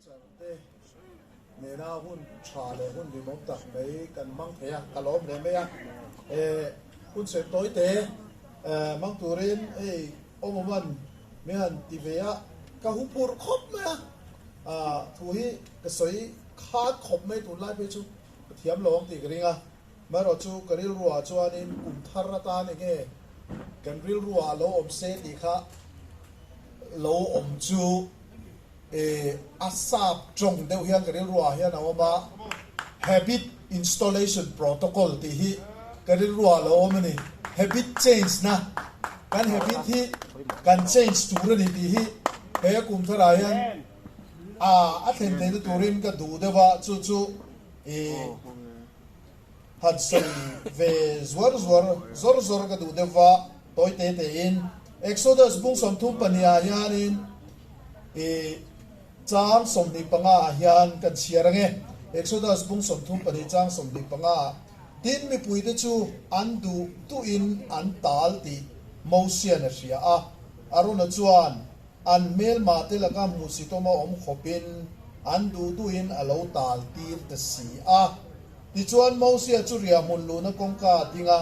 Char te nena hun tha leh hun hlimawm tak mai kan hmang thei a, ka lawm hle mai a. Hun serh tawi te hmang turin hei awmawman min han ti ve a, ka hu phurh khawp mai a, thu hi ka sawi khat khawp mai tunlai phei chu ka thiam lo ang tih ka ring a. Marawh chu ka rilruah chuanin kum thar atan enge kan rilruah lo awm se tih kha lo awm chu a sap tawng deuh hian ka rilruah hian a awm a, Habit Installation Protocol tih hi ka rilruah lo awm a ni. Habit change na, kan habit hi kan change tur a ni tih hi he kum tharah hian a thlen theihna turin ka duh deuh a, chu chu ih. Han sawi ve zuar zuar zawr zawr ka duh deuh va, tawi te tein Exodus bung 32 ah hianin i chang 25 ah hian kan chhiar ange. Exodus bung 32 chang 25 ah, Tin, mipuite chu an duh duhin an tal tih Mosian a hria a, Arona chuan an hmelmah te laka hmuhsitawma awm khawpin an duh duhin a lo tal tir ta si a. Tichuan Mosia chu riahhmun luhna kawngka a ding a,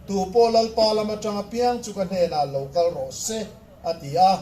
Tu pawh Lalpa lam atang apiang chu ka hnenah lo kal rawh se, a ti a.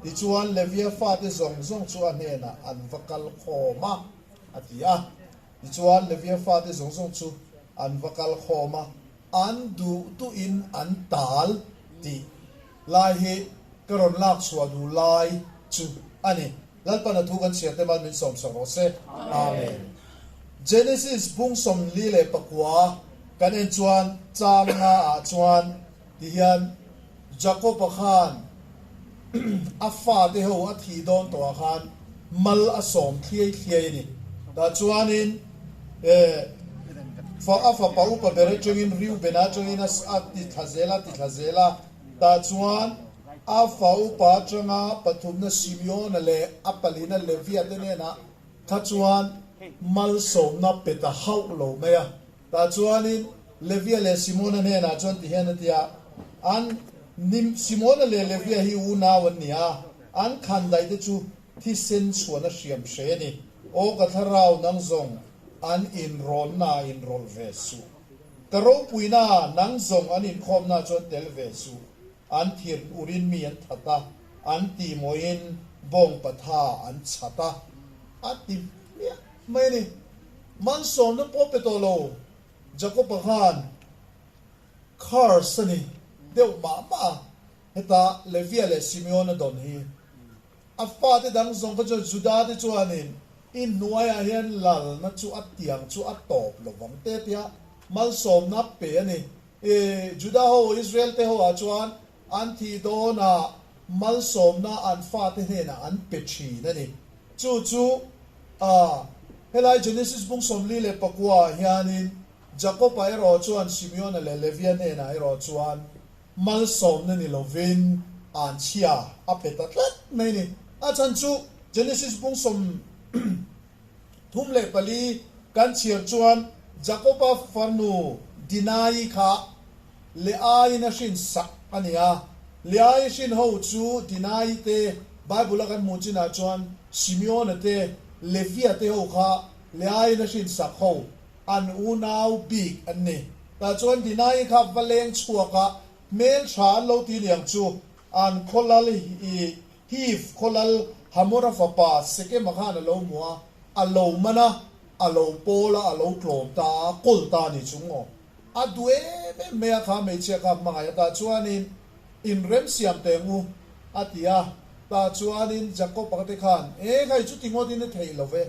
Tichuan Levia fate zawng zawng chu a hnenah an va kal khawm a, a ti a. Tichuan Levia fate zawng zawng chu an va kal khawm a, an duh duhin an tal tih lai hi ka rawn lak chhuah duh lai chu a ni. Lalpan a thu kan chhiar te mal min sawm sak rawh se. Amen. Genesis bung 49 kan en chuan chang nga ah chuan ti hian Jakob-a khan a fate ho a thih dawn tawh ah khan mal a sawm thliai thliai a ni. Tah chuanin fa a fapa upa ber atangin Reuben-a atangin a ti thla zel a ti thla zel a. Tah chuan a fa upa atanga pathumna Simeona leh a palina Levia te hnenah kha chuan malsawmna pe ta hauh lo mai a. Tah chuanin Levia leh Simona hnenah chuan ti hian a ti a, An ni Simona leh Levia hi unau an ni a, an khan daih te chu thisen chhuan a hriam hre a ni. Aw ka thlarau nang zawng an inrawnna ah inrawlh ve suh. Ka ropuina nang zawng an inkhawmna chuan tel ve suh. An thir urin mi an that a, an tihmawhin bawng patha an chhat a, a ti hmiah mai a ni. Malsawmna pawh pe tawh lo Jakob-a khan curse a ni deuh mah mah a, heta Levia leh Simeon-a dawn hi. A fate dang zawng kha chuan Juda te chuanin i hnuaiah hian lalna chu a tiang chu a tawp lo vang te tia malsawmna pe a ni. I Juda ho, Israel te ho ah chuan an thih dawnah malsawmna an fate hnenah an pe thin a ni. Chu chu a helai Genesis bung 49 ah hianin Jakob-a erawh chuan Simeon-a leh Levia hnenah erawh chuan malsawmna ni lovin an chhia a pe ta tlat mai a ni. A chhan chu Genesis bung 34 kan chhiar chuan Jakoba fanu Dinai kha Leaiin a hrin sak a ni a. Leai hrin ho chu Dinai te, Bible-a kan hmuh chinah chuan Simeon-a te, Levia te ho kha Leaiin a hrin sak ho an unau bik an ni. Tah chuan Dinai kha va leng chhuak a, hmel tha an lo ti liang chu an khawlal i Hiv khawlal Hamora fapa Sekema khan a lo hmu a, a lo man a, a lo pawl a, a lo tlawm ta a, kawl ta a ni chung aw. A duh em em mai a, kha hmeichhia kha hmangaih a, tah chuanin inrem siam teng u, a ti a. Tah chuanin Jakob-a te khan, E khai, chuti ngawtin a theih lo ve,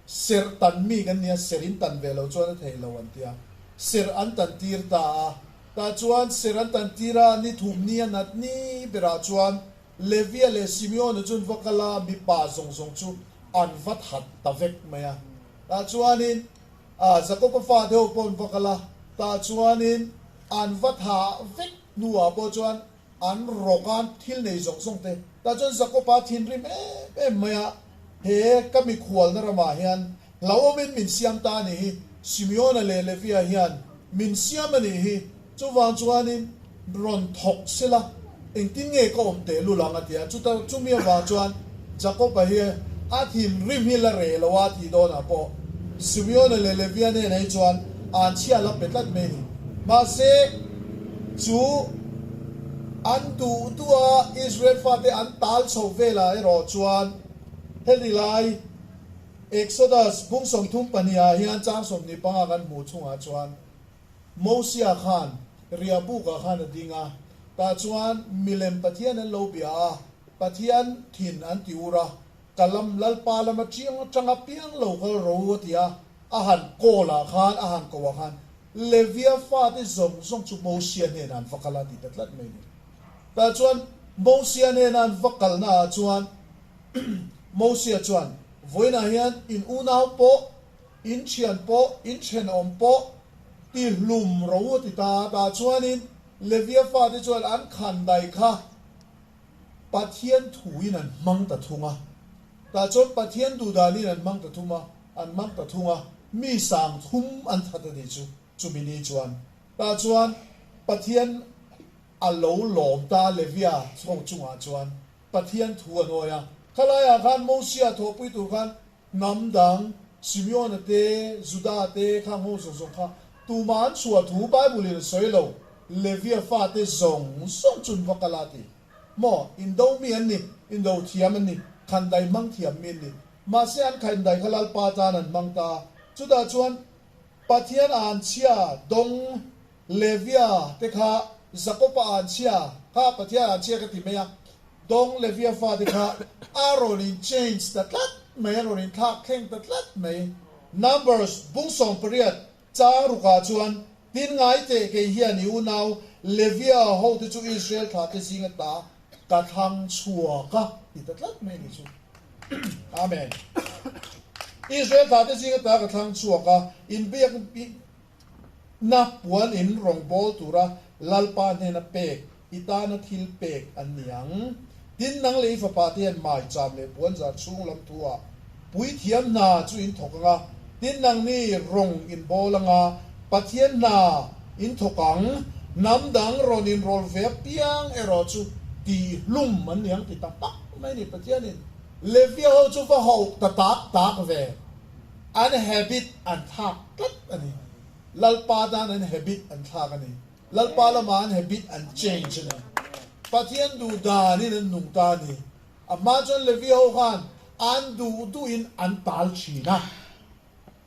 serh tan mi kan nia, serh in tan ve lo chuan a theih lo an ti a. Serh an tan tir ta a, tah chuan serh an tan tir a, ni thum ni a nat ni berah chuan Levia leh Simeona chu an va kal a, mipa zawng zawng chu an va that ta vek mai a. Tah chuanin Jakoba fate ho pawh an va kal a, tah chuanin an va thah vek hnuah pawh chuan an rawk a, thil nei zawng zawng te. Tah chuan Jakoba thinrim em em mai a, He ka mikhualna ramah hian hlauhawmin min siam ta a nih hi, Simeona leh Levia hian min siam a nih hi, Chuvang chuanin rawn thawk sela, engtin nge ka awm teh lul ang a ti a. Chuta chumi avang chuan Jakob-a hi A thinrim hi la reh lo a tih dawnah pawh Simeona leh Levia hnenah hi chuan an chhia la pe tlat mai a ni. Mahse, chu an duh duh a Israel fate an tal chho velah erawh chuan heti lai Exodus bung 32 ah hian chang 25 kan hmuh chungah chuan Mosia khan riah bukah khan a ding a, tah chuan milem Pathian an lo bia a, Pathian thin an ti ur a, ka lam Lalpa lama chiang atanga piang lo kal ro a ti a, a han call ah khan, a han ko ah khan Levia fate zawng zawng chu Mosia hnenah an va kal a ti ta tlat mai a ni. Tah chuan Mosia hnena an va kalna ah chuan Mosia chuan, Vawiinah hian in unau pawh, in thian pawh, in thenawm pawh ti hlum ro a ti ta a, tah chuanin Levia fate chuan an khan dai kha Pathian thuin an hmang ta thung a, tah chuan Pathian duhdanin an hmang ta thum a, an hmang ta thung a, mi sang thum an that a nih chu, chumi ni chuan. Tah chuan Pathian a lo lawm ta Levia chho chungah chuan Pathian thu a nawi a, khalaiah khan Mosia thawhpui tur khan hnam dang Simeona te, Juda te khang ho zawng zawng kha tumah an chhuah thu Bible in a sawi lo, Levia fate zawng zawng chu an va kal a ti. Maw, indo mi an ni, indo thiam an ni, khandai hmang thiam mi an ni. Mahse an khandai kha Lalpa tan an hmang ta a, chutah chuan Pathian anchhia dawng Levia te kha Jakopa anchhia kha Pathian anchhia ka ti mai a, dawng Levia fate kha a rawn in change ta tlat mai, a rawn in thlak thleng ta tlat mai. Numbers bung 18 chang rukah chuan, Tin ngai teh kei hian i unau Levia hote chu Israel thla te zinga ta ka thlang chhuak a ti ta tlat mai a ni chu. Amen. Israel thla te zinga ta ka thlang chhuak a, inbiak Na puan in rawngbâwl tura Lalpa hnena pek i tana thil pek an ni ang. Tin, nang leh i fapa te hian maicham leh puanzar chhung lam thuah puithiam hna chu in thawk ang a, tin, nangni rawng in bâwl ang a, Pathian hna in thawk ang. Hnam dang rawn inrawl ve apiang erawh chu tihhlum an ni ang ti ta hmak mai a ni. Pathianin Levia ho chu va hauh ta tak tak ve. An habit an thlak tlat a ni. Lalpa tan an habit an thlak a ni. Lalpa lamah an habit an change a ni. Pathian duh danin an nung ta a ni. A hma chuan Levi ho khan an duh duhin an tal thin a.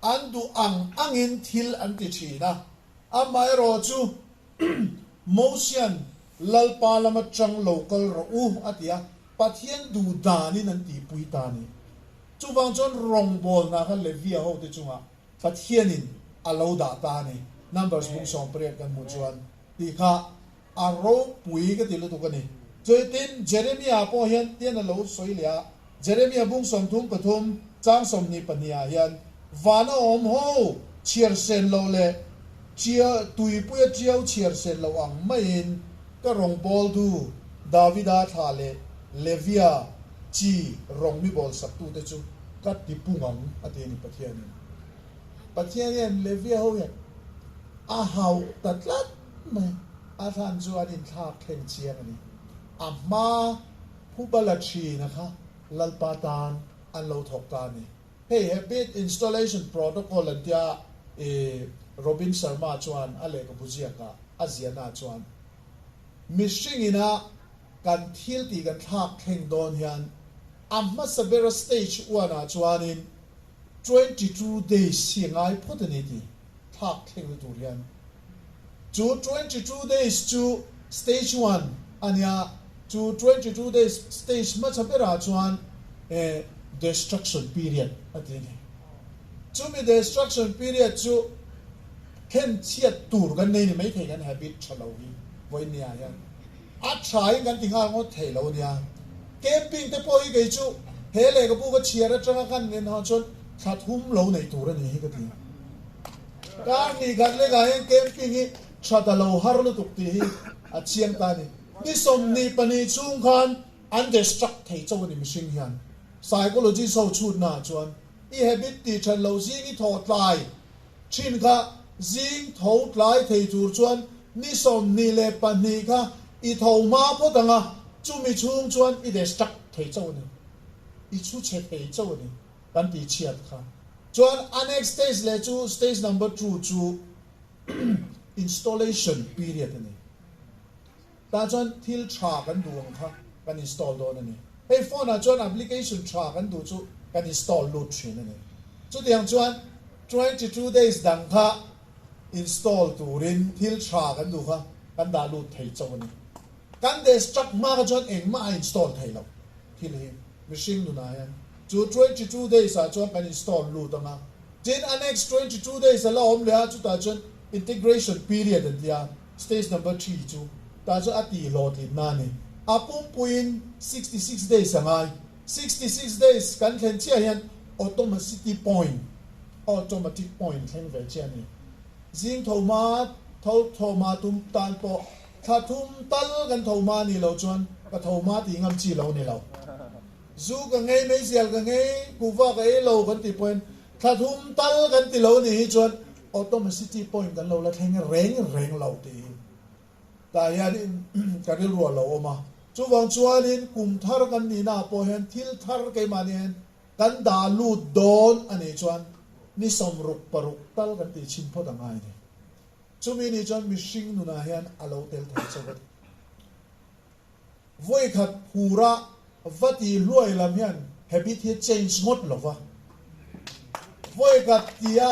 An duh ang angin thil an ti thin a. Amaherawh chu Mosian Lalpa lama tang lo kal rawh u a ti a. Pathian duh danin an tihpui ta a ni. Chuvang chuan rawngbawlna kha Levia hote chungah Pathianin a lo dah ta a ni. Numbers bung 18 kan hmuh chuan tih kha a ropui ka ti lutuk a ni. Chuaitin Jeremia pawh hian tian a lo sawi leh a, Jeremia bung 33 chang 22 ah hian, Vana awm ho chhiar sen loh leh chia tuipuia tiau chhiar sen loh ang maiin ka rawngbawltu Davida thlah leh Levia Chi rawng mi bawl saktute chu ka ti pung ang, a ti a ni Pathianin. Pathian hian Levia ho hian a hauh ta tlat mai. A thlan chu an inthlak thleng chiang a ni. A hma Phubala thina kha Lalpa tan an lo thawk ta a ni. Hei Habit Installation Protocol an tia i Robin Sharma chuan a lehkhabu ziakah a ziahnaah chuan mihringina Kan thil tih kan thlak thleng dawn hian a hmasa bera stage one ah chuanin 22 days hi a ngai phawt a ni tih thlak thleng na tur hian chu 22 days chu stage one a nia, chu 22 days stage hmasa berah chuan destruction period a ti a ni. Chumi destruction period chu khen chhiat tur kan nei ni maithei kan habit tha lo hi vawinia hian. A tha in kan ti nghal ngawt thei lo nia. Camping te pawh hi kei chu he lehkhabu ka chhiar atanga kan en ho chuan thla thum lo neih tur a ni hi ka ti. Kar hnih khat lekah hian camping hi tha ta lo har lutuk tih hi a chiang ta a ni. Ni 22 chhung khan an destruct thei chauh a ni mihring hian. Psychologist ho chhutna ah chuan i habit tih that lo zing i thawh tlai Thin kha zing tho tlai thei tur chuan ni 22 kha i tho hma phawt ang a, chumi chhung chuan i destruct thei chauh a ni. i chhu chhe thei chauh a ni kan tih chhiat kha. Chuan a next stage leh chu stage number two chu installation period a ni. Tah chuan thil tha kan duh ang kha kan install dawn a ni. Hei phone ah chuan application tha kan duh chu kan install lut thin a ni. Chutiang chuan 22 days dang kha install turin thil tha kan duh kha kan dah lut thei chauh a ni. Kan destruct hma kha chuan engmah a install thei lo thil hi mihring nunah hian. Chu 22 days ah chuan kan install lut ang a. Tin a next 22 days a la awm leh a, chutah chuan integration period an ti a. Stage number 3 chu tah chuan a tih hlawhtlin na a ni. A pumpuiin 66 days a ngai. 66 days kan thlen chiah hian automacity point, automatic point thleng ve chiah a ni. Zing tho hma tho tho hma tum tan pawh thla thum tal kan tho hma a nih loh chuan ka tho hma tih ngam chi lo ni lo. Zu ka ngei, meizial ka ngei, kuhva ka ei lo kan tih pawhin thla thum tal kan ti lo a nih hi chuan Automacity point kan lo la thleng reng reng lo tih hi tah hianin ka rilru a lo awm a. Chuvang chuanin kum thar kan nihna ah pawh hian thil thar keimahni hian kan dah lut dawn a nih chuan ni 66 tal kan tih chhin phawt a ngai ni. Chumi nih chuan mihring nunah hian a lo tel thei chauh a ni. Vawikhat phura va ti hluai lam hian habit hi change ngawt lo va. Vawikhat tia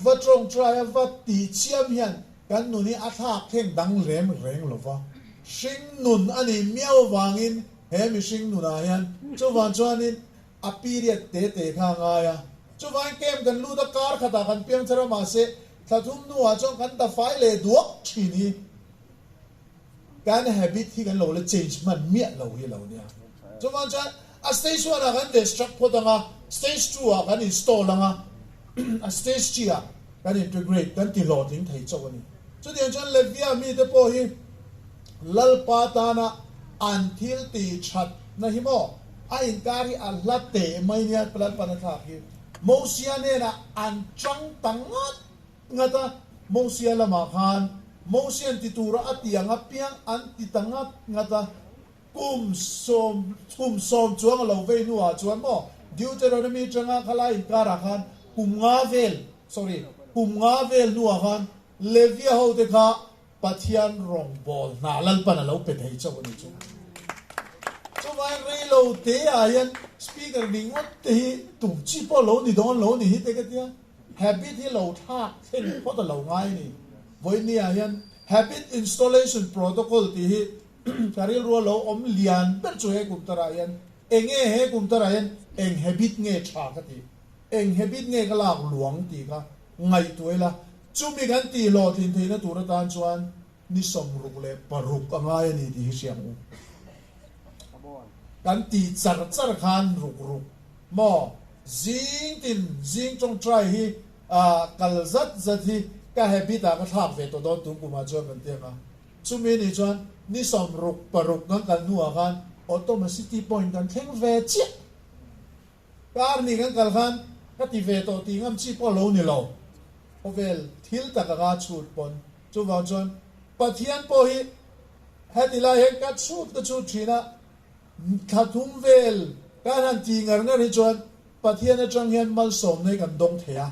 va tawngtai a va ti chiam hian kan nun hi a thlak thleng dang rem reng lo va. Hring nun a nih miau vangin he mihring nunah hian chuvang chuanin a period te te kha a ngai a. Chuvangin camp kan lut a kar khatah kan piang thar a mahse thla thum hnuah chuan kan ta fai leh duak thin hi. Kan habit hi kan lo la change hman miah lo hi lo nia. Chuvang chuan a stage one ah kan destruct phawt ang a, stage two ah kan install ang a, a stage three ah kan integrate, kan ti hlawhtling thei chauh a ni. Chutiang chuan Levia mite pawh hi Lalpa tana an thil tih that na hi maw a inkar hi a hla teh mai nia Lalpan a thlak hi Mosia hnenah an chang ta ngat ngat a, Mosia lamah khan Mosia'n ti tura a ti ang apiang an ti ta ngat ngat a, kum 10 chuang a lo vei hnuah chuan maw Deuteronomy atanga khalai inkarah khan kum nga vel, sorry, kum nga vel hnuah khan Levia hote kha Pathian rawngbawl hna Lalpan a lo pe thei chauh a ni chu. Chuvangin rei lo te ah hian speaker ni ngawt te hi tum chi pawh lo ni dawn lo ni hi te ka tia. Habit hi lo thlak thleng phawt a lo ngai a ni. Vawiin ah hian Habit Installation Protocol tih hi ka rilru a lo awm lian ber chu he kum tarah hian enge he kum tarah hian eng habit nge tha ka tih, eng habit nge ka lak luang tih kha ngaihtuah ila chumi kan tih hlawhtlin theihna tur atan chuan ni 66 a ngai a ni tih hi hria ang u. Kan tih char char khan ruk ruk maw? Zing tin zing tawngtai hi kal zat zat hi ka habit ah ka thlak ve tawh dawn tum kumah chuan kan ti ang a. Chumi nih chuan ni 66 kan kal hnuah khan automacity point kan thleng ve chiah. Kar ni kan kal khan ka ti ve tawh tih ngam chi pawh lo ni lo. Khawvel thil tak anga chhut pawn chuvang chuan Pathian pawh hi heti lai hian ka chhut ka chhut thin a, thla thum vel kan han ti ngar ngar hi chuan Pathian atang hian malsawmna hi kan dawng thei a.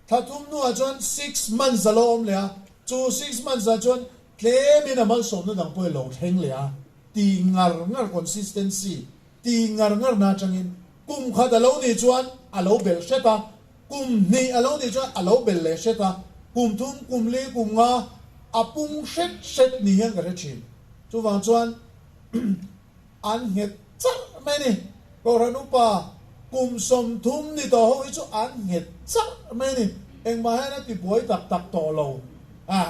Thla thum hnuah chuan 6 months a lo awm leh a, chu 6 months ah chuan tlemin a malsawmna dang pawh hi lo thleng leh a, ti ngar ngar consistency Ti ngar ngar na atangin kum khat a lo nih chuan a lo belh hret a, kum hnih a lo nih chuan a lo belh leh hret a, kum thum, kum li, kum nga a pung hret hret ni hian ka hre thin. Chuvang chuan an nghet charh mai a ni. Kohhran upa kum 30 ni tawh ho hi chu an nghet charh mai a ni. Engmah hian a ti buai tak tak tawh lo a,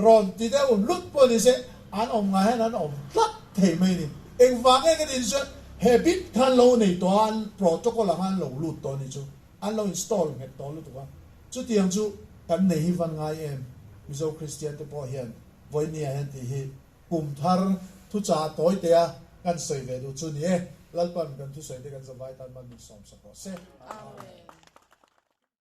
rawn ti deuh hlut pawh ni se an awm ngah hian an awm tlat thei mai a ni. Engvang nge ka tih chuan habit kha an lo nei tawh a, an protocol anga an lo lut tawh a ni chu, an lo install nghet tawh lutuk a. Chutiang chu kan nei hi van ngai em Mizo Kristian te pawh hian vawinia hian tih hi kum thar thuchah tawi te a kan sawi ve duh chu ni e. Lalpan kan thusawi te kan zavai tan man min sawm sak rawh se. Amen.